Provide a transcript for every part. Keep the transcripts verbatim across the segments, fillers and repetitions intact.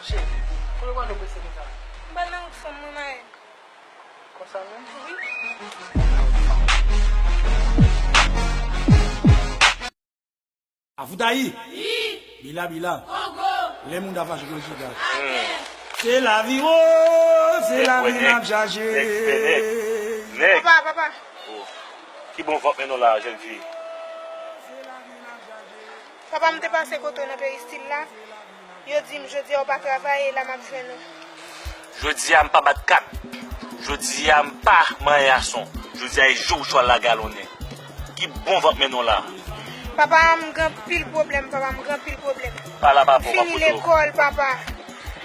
Cheri, kote w prale prese konsa? M pral nan wout fanm mwen, Mayen. Konsa menm? Wi. Afoutayi! Bila, bila. Lè moun ta fache pou l chita. Se lavi, o, se lavi n ap chache. Nèg, nèg. Papa, papa. Oh. Ki bon van k mennen w la, jèn fi? Papa, m te pase kote w nan peristil la. Yo di m jodi a w pa travay e la m ap jwenn ou. Jodi a m pa bat kat. Jodi a m pa manyen yason. Jodi a e jou w chwa lage alonnen. Ki bon van k mennen w la? Papa, m gen anpil pwoblèm, papa, m gen anpil pwoblèm. Pale a papa w, m ap koute w. M fini lekòl, papa.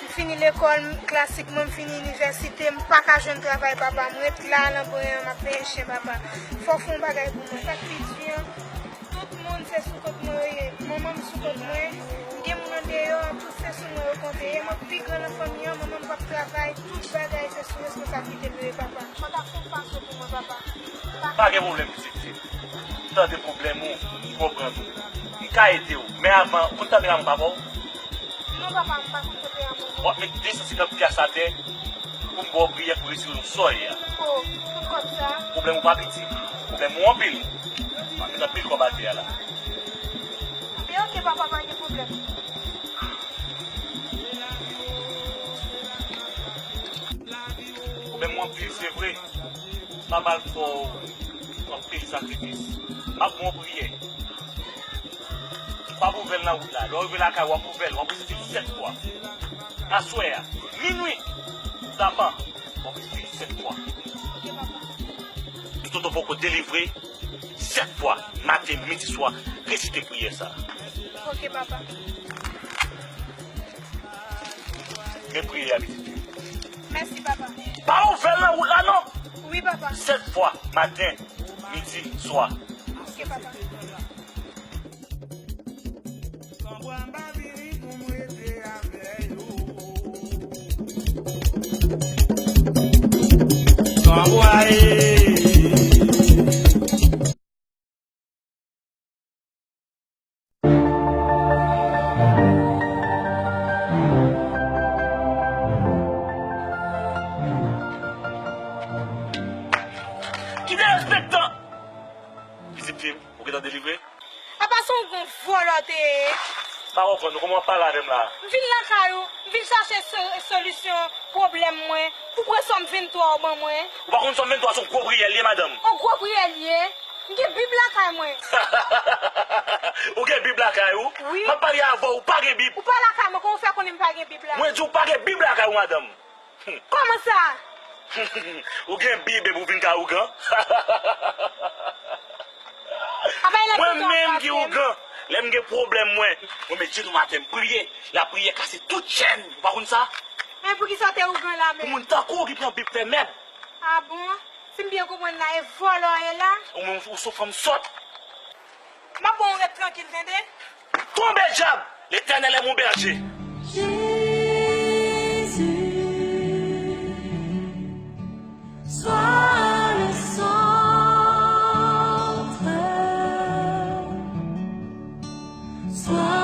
M fini lekòl klasik mwen, m fini inivèsite, m pa ka jwenn travay, papa. M ret la nan bren an, m ap benyen chen, papa. Fò w fè yon bagay pou mwen. Sa k pi di an, tout moun se sou kont mwen yo ye. Manman m sou kont mwen, m gen moun andeyò, tout se sou mwen yo konte. E mwen k pi gran nan fanmi an, manman m p ap travay, tout bagay se sou responsablite nou ye, papa. Fò w ta fè yon fason pou mwen, papa. Pa gen pwoblèm, pitit fi m. M tande pwoblèm ou, m konprann ou. M ka ede w, men avan, ou konn tande lanmò papa w? Non, papa, m pa konn tande lanmò. W ap met de san senkant pyas atè pou m ba w priyè pou retire w nan sa w ye a. Oh, tout kòb sa? Pwoblèm ou pa piti. Pwoblèm ou anpil. W ap met anpil kòb atè a la. Ebyen, oke, papa, pa gen pwoblèm. Pwoblèm ou anpil, se vre. Pa mal fè w anpil sakrifis. M ap ba w priyè. W ap ouvè l nan wout la. Lè w rive lakay ou, w ap ouvè l, w ap resite l sèt fwa. Aswè a, minwi, tapan, w ap resite l sèt fwa. Toutotan w poko delivre, sèt fwa, maten, midi, swa, resite priyè sa a. Oke, papa. Men priyè a, pitit fi m. Mèsi, papa. Pa ouvè l nan wout la, non! Wi, papa. Sèt fwa, maten, midi, swa. Oke, papa. Ki derespektan! Pitit fi m, ou gentan delivre? Apa se yon gwo vòlò w te ye? Pa konprann ou, kòman w ap pale avè m la? M vin lakay ou, m vin chache so-, solisyon pwoblèm mwen. Ou pran sòm venntwa ou ban mwen. Ou pa konn sòm venntwa se yon gwo priyè l ye, madanm? Yon gwo priyè l ye? M gen Bib lakay mwen. Ou gen Bib lakay ou? Wi. M ap pale avè w, ou pa gen Bib. Ou pa lakay mwen, kòman w fè konnen m pa gen Bib la? Mwen di w pa gen Bib lakay ou, madanm. Kòman sa? Ou gen Bib epi w vin kay ougan? Mwen menm ki ougan, lè m gen pwoblèm mwen, mwen met jenou atè m priye, lapriyè kase tout chèn, ou pa konn sa? Men poukisa w te ougan la menm? Pou moun tankou w ki pran Bib fè mèb. A bon? Si m byen konprann la, e vòlò w ye la? Ou menm ou se yon fanm sòt. M ap bon w ret trankil, tande? Tonbe dyab! Letènèl è mon bèje. Jésus, sois le centre, sois